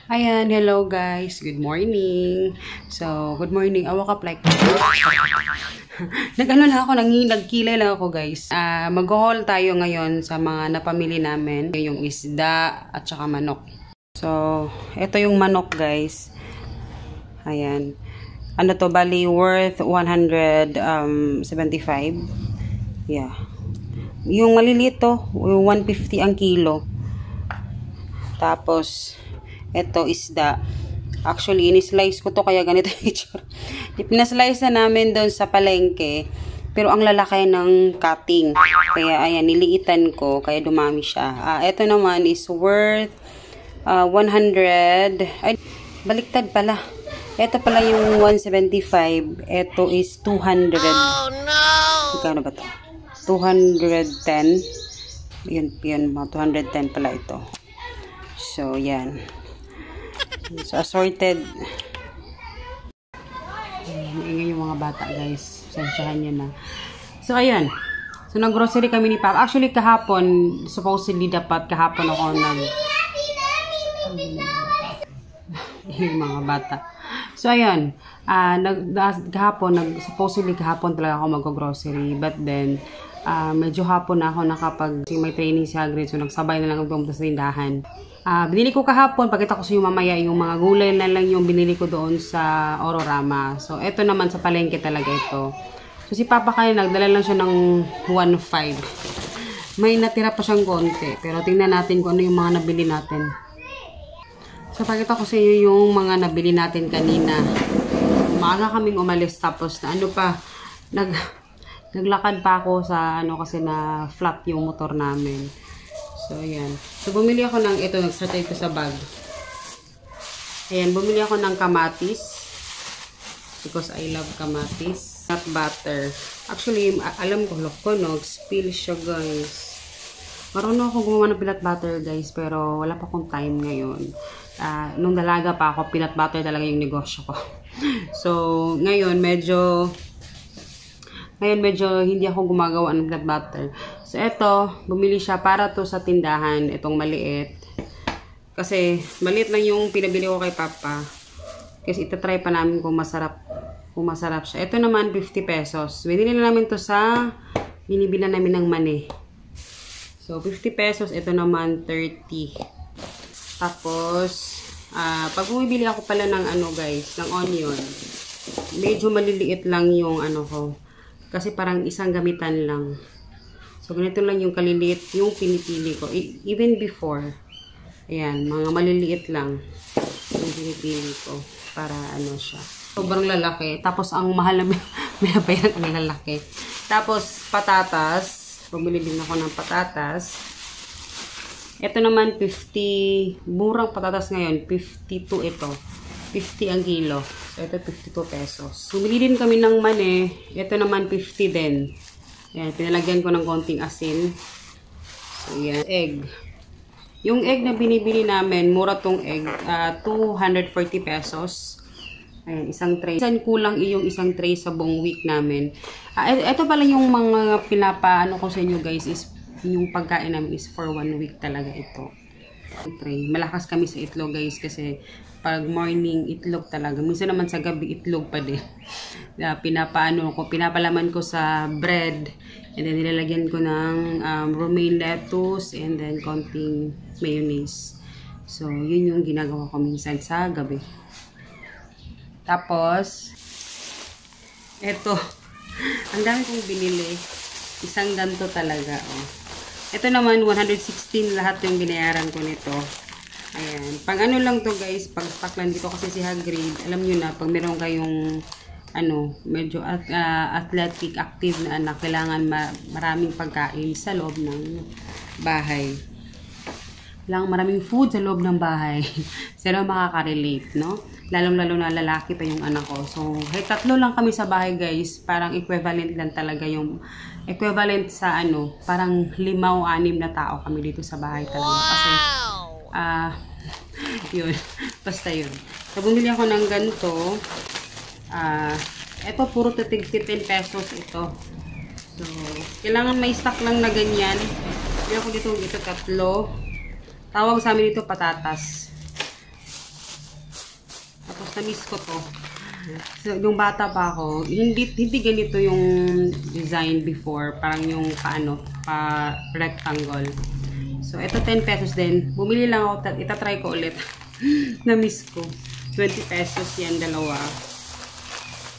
Ayan, hello guys. Good morning. So, good morning. Awak up like nag-ano lang ako, nagkilay lang ako guys. Mag-haul tayo ngayon sa mga napamili namin. Yung isda at saka manok. So, ito yung manok guys. Ayan. Ano to, bali worth 175. Yeah. Yung maliliit to, 150 ang kilo. Tapos, ito isda. Actually, in-slice ko to kaya ganito yung itsura. Pinaslice na namin doon sa palengke. Pero ang lalaki ng cutting. Kaya ayan, niliitan ko. Kaya dumami siya. Ito naman is worth 100. Ay, baliktad pala. Ito pala yung 175. Ito is 200. Oh no! Magkano ba to? 210. Yun, mga 210 pala ito. So, yan. So, assorted. Ingay yung mga bata, guys. Sensyahan nyo na. So, ayan. So, nag-grocery kami ni Papa. Actually, kahapon, supposedly dapat kahapon ako yung mga bata. So, ayan. Supposedly kahapon talaga ako mag-grocery. But then, medyo hapon na ako may training si Hagrid. So, nagsabay na lang pumunta sa tindahan. Binili ko kahapon, pakita ko sa inyo mamaya yung mga gulay na lang yung binili ko doon sa Ororama. So, eto naman sa palengke talaga ito. So, si Papa kaya nagdala lang siya ng 1.5. May natira pa siyang konti. Pero tingnan natin kung ano yung mga nabili natin. So, pakita ko sa inyo yung mga nabili natin kanina. Maaga kaming umalis tapos na ano pa, naglakad pa ako sa kasi na flat yung motor namin. So, ayan. So, bumili ako ng ito. Nag-start ito sa bag. Ayan. Bumili ako ng kamatis. Because I love kamatis. Nut butter. Actually, alam ko, look ko, spill siya, guys. Marunong ako gumawa ng peanut butter, guys. Pero, wala pa akong time ngayon. Nung dalaga pa ako, peanut butter talaga yung negosyo ko. So, ngayon, medyo hindi ako gumagawa ng peanut butter. So, eto, bumili siya para to sa tindahan. Itong maliit. Kasi, maliit lang yung pinabili ko kay Papa. Kasi, itatry pa namin kung masarap siya. Ito naman, 50 pesos. Binili na namin to sa binibila namin ng mani. So, 50 pesos. Ito naman, 30. Tapos, pag bumibili ako pala ng guys, ng onion, medyo maliliit lang yung ko. Kasi parang isang gamitan lang. So, ganito lang yung kaliliit yung pinipili ko. Even before. Ayan, mga maliliit lang yung pinipili ko. Para siya. Sobrang lalaki. Tapos, ang mahal na binabayaran ang lalaki. Tapos, patatas. Bumili din ako ng patatas. Ito naman, 50. Murang patatas ngayon. 52 ito. 50 ang kilo. So, ito 52 pesos. Bumili din kami ng mani. Ito naman 50 din. Ayan, pinalagyan ko ng konting asin. So, yan. Egg. Yung egg na binibili namin, mura tong egg. 240 pesos. Ayan, isang tray. Isan kulang yung isang tray sa buong week namin. Ito pala yung mga pinapaano ko sa inyo guys is yung pagkain namin is for 1 week talaga ito. Tray. Malakas kami sa itlog guys kasi pag morning itlog talaga. Minsan naman sa gabi itlog pa din. Pinapalaman ko sa bread and then nilalagyan ko ng romaine lettuce and then konting mayonnaise. So, yun yung ginagawa ko minsan sa gabi. Tapos, eto. Ang dami kong binili. Isang ganto talaga. Oh. Ito naman, 116 lahat yung binayaran ko nito. Ayan. Pag lang to guys, pag stock lang dito kasi si Hagrid, alam nyo na, pag meron kayong medyo athletic, active na anak, kailangan maraming pagkain sa loob ng bahay. Kailangan maraming food sa loob ng bahay. Sila makaka-relate, no? Lalong-lalo na lalaki pa yung anak ko. So, tatlo lang kami sa bahay guys. Parang equivalent lang talaga yung equivalent sa parang 5 o 6 na tao kami dito sa bahay talaga. Kasi, yun. Basta yun. So, bumili ako ng ganito. Ito, puro titig 10 pesos ito. So, kailangan may stock lang na ganyan. Bili ako dito, ito 3. Tawag sa amin dito patatas. na-miss ko to. So, nung bata pa ako, hindi ganito yung design before. Parang yung rectangle. So, ito 10 pesos din. Bumili lang ako, itatry ko ulit. Na-miss ko. 20 pesos yan, dalawa.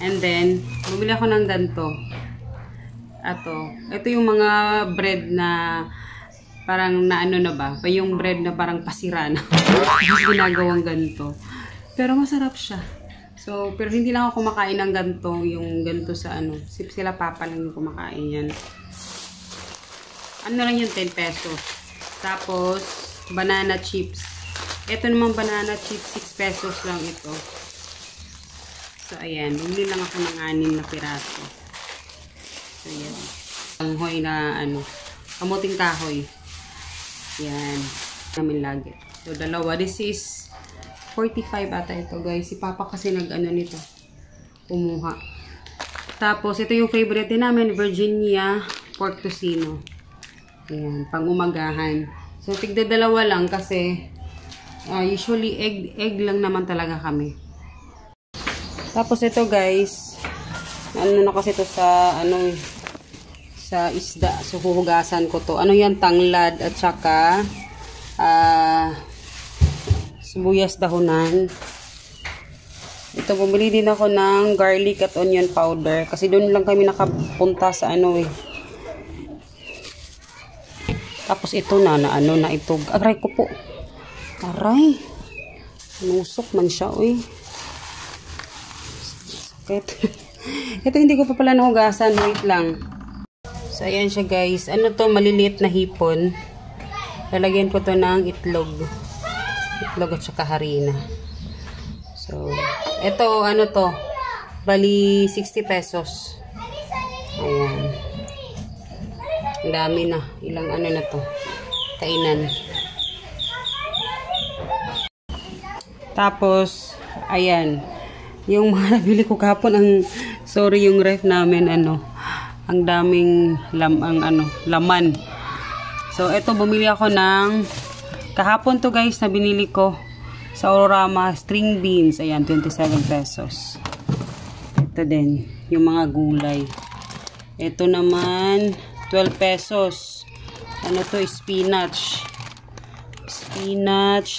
And then, bumili ako ng ganito. Ito yung mga bread na parang na ba? Yung bread na parang pasira na. Mas ginagawang ganito. Pero masarap siya. So, pero hindi lang ako kumakain ng ganito, yung ganito sa sila papa lang yung kumakain yan. Ano lang yung 10 pesos. Tapos, banana chips. Ito naman banana chips, 6 pesos lang ito. So, ayan. Bumili lang ako ng 6 na piraso. So, ayan. Ang hoy na, kamuting kahoy. Ayan. Namin lagi. So, dalawa. This is 45 ata ito, guys. Si Papa kasi nito. Kumuha. Tapos, ito yung favorite din namin. Virginia pork tocino. Ayan. Pang umagahan. So, tigda dalawa lang kasi usually egg lang naman talaga kami. Tapos, ito guys. Na kasi ito sa sa isda. So, huhugasan ko to. Yan? Tanglad at saka sibuyas dahunan. Ito, bumili din ako ng garlic at onion powder. Kasi doon lang kami nakapunta sa Tapos ito na ito. Aray ko po. Aray. Nusok man siya, uy. Ito hindi ko pa pala nahugasan. Wait lang. So, ayan siya guys. Maliliit na hipon. Lalagyan ko to ng itlog. Itlog at saka harina. So, ito, bali 60 pesos. Ayan. Ang dami na. Ilang na to. Kainan. Tapos, ayan. Yung mga nabili ko kahapon, yung ref namin, ang daming laman. So, ito, bumili ako ng kahapon to guys na binili ko sa Aurorama string beans. Ayan, 27 pesos. Ito din, yung mga gulay. Ito naman, 12 pesos. Spinach. Spinach.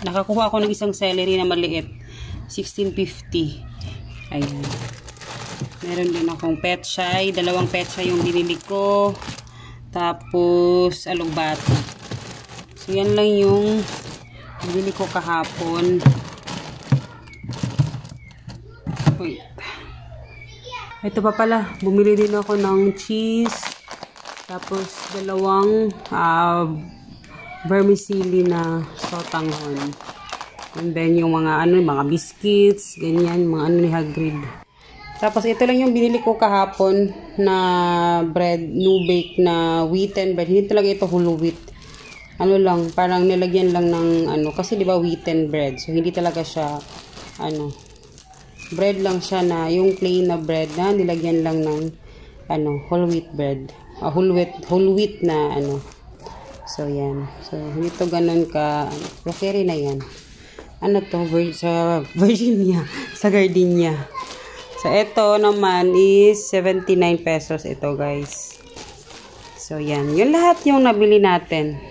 Nakakuha ako ng isang celery na maliit. 16.50. Ayan. Meron din akong pechay. 2 pechay yung binili ko. Tapos, alugbati. So, yan lang yung bili ko kahapon. Wait. Ito pa pala. Bumili din ako ng cheese. Tapos, 2 vermicelli na sotanghon. And then, yung mga mga biscuits, ganyan, mga ni Hagrid. Tapos, ito lang yung binili ko kahapon na bread, no bake na wheaten bread. Hindi talaga ito whole wheat. Lang, parang nilagyan lang ng kasi 'di ba wheaten bread. So hindi talaga siya bread lang siya na yung plain na bread na nilagyan lang ng whole wheat bread. Whole wheat na So yan. So hindi to ganun ka carry na yan. Sa Virginia, sa Gardenia. So ito naman is 79 pesos ito, guys. So yan, yung lahat yung nabili natin.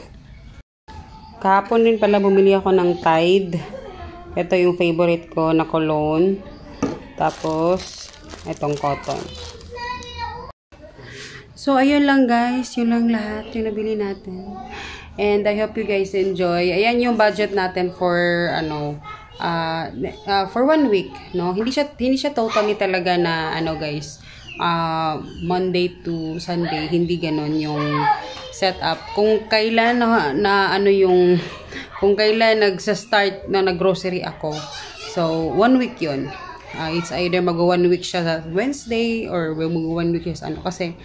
Kahapon din pala bumili ako ng Tide. Ito yung favorite ko na cologne. Tapos, itong cotton. So, ayun lang guys. Yun lang lahat yung nabili natin. And I hope you guys enjoy. Ayan yung budget natin for, for 1 week. No? Hindi siya totally talaga na, guys, Monday to Sunday. Hindi ganon yung setup. Kung kailan kung kailan nagsa-start na nag-grocery ako. So, 1 week yun. It's either mag-1 week siya sa Wednesday or mag-1 week siya sa kasi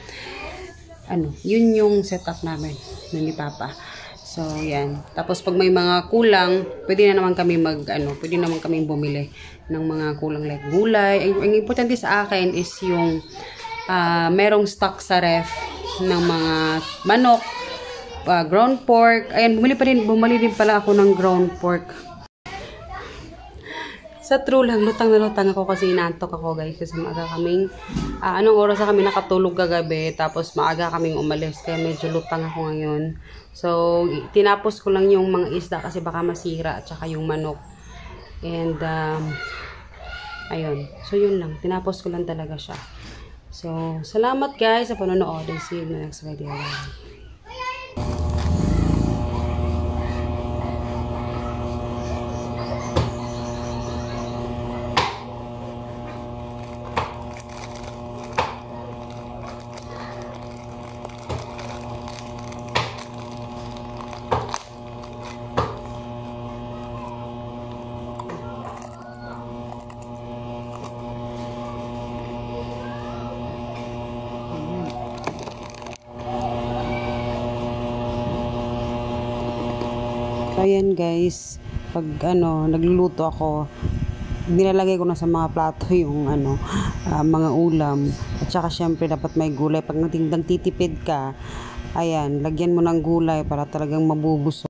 yun yung setup namin ni Papa. So, yan. Tapos, pag may mga kulang, pwede na naman kami pwede naman kami bumili ng mga kulang like gulay. Ang importante sa akin is yung merong stock sa ref ng mga manok, ground pork. Ayan, bumili din pala ako ng ground pork. Sa true lang, lutang na lutang ako kasi inaantok ako guys. Kasi maaga kaming, anong oras na kami nakatulog kagabi. Tapos maaga kaming umalis. Kaya medyo lutang ako ngayon. So, tinapos ko lang yung mga isda kasi baka masira. At saka yung manok. And, ayun. So, yun lang. Tinapos ko lang talaga siya. So, salamat guys sa panonood. And see you in the next video. Bye. So, ayan guys, pag nagluluto ako, nilalagay ko na sa mga plato yung mga ulam. At saka syempre dapat may gulay. Pag nagtitipid ka, ayan, lagyan mo ng gulay para talagang mabubusog.